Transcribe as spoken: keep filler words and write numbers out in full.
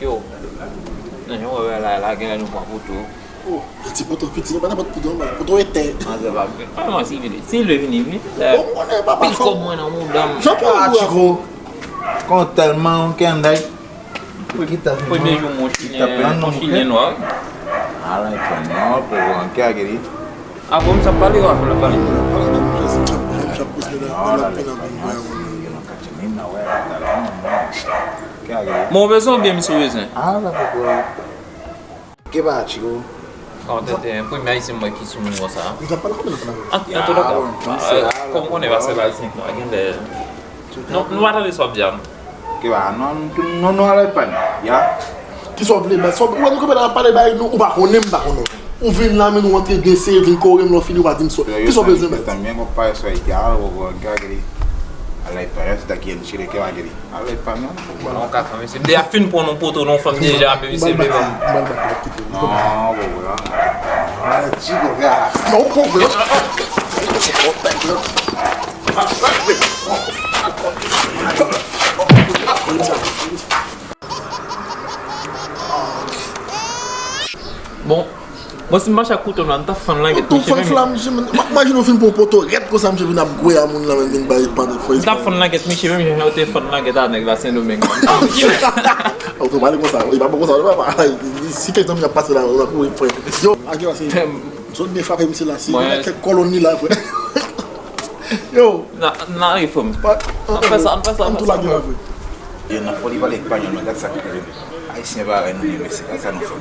Yo, nan jan w wè la, la gen lè nou pran poto. Oh, piti poto, piti, pa nenpòt poto, non, poto etè. Manzè pa vle. Mwen, mwen, si vini, si l vini, vini. Bon, mwen konnen papa. Pil kòb mwen nan mouda m. Jan pou ou a Chiko. Kon tèlman yon kenday. Premye jou mon chilyen, mon chilyen nwa. Ala, yon nwa, pou ranke a geri. A bon, m sa pale, w ap pale. Bon, ou bezwen oubyen misye bezwen? Ah, sa poko. Ke pa Chiko. An tèt, premye ayisyen mwen ki sou nivo sa. An, an tou ka, kòm konnen pase la senk mwa, gen lè. Non, nou pa tande sa w ap di a, non. Ke pa, non, non, non, alèt pa n, ya. Ki sa w vle, baz? Sa w, ou wè nou kanpe la, n ap pale bagay, nou, ou pa konnen, m pa konnen. Ou vin la, men nou antre gen seri vin kore m, lè w fini, ou pa di m sa. Ki sa w bezwen, baz? Tanbyen, konpare sa, ya, ou, ou, gade. Alèt pa n, se ta ki en chile ke va gade. Alèt pa n, non. Bon, non, kaka, mesye. M deja fin pran yon poto, non, fanm deja, men misye vle ban m. Non, bon, bon, non. Ah, ti gwa. Non, bon, bon. Bon, bon, si m mache ak kouto m la, m t ap fann langèt misye menm. Fè flam, misye, m imajine w fin pran yon poto rèd konsa, misye vin ap gwe a moun la, menm vin bay pande fòs. M t ap fann langèt misye menm jan yo te fann langèt a nèg la Sendomeng. Ou te pale konsa, li pa bon konsa, li pa, pa, si kèk zanmi ap pase la, ou ap kouri, frè. Yo, ak yo, se, zòt byen frape misye la, si gen kèk kòlòn li la, frè. Yo. Na, na refòm. An fè sa, an fè sa, an fè sa. Yo, nan foli pale espanyòl, men gad sa k rive. Ayisyen parèy nou ye, mesye, gad sa nou fè.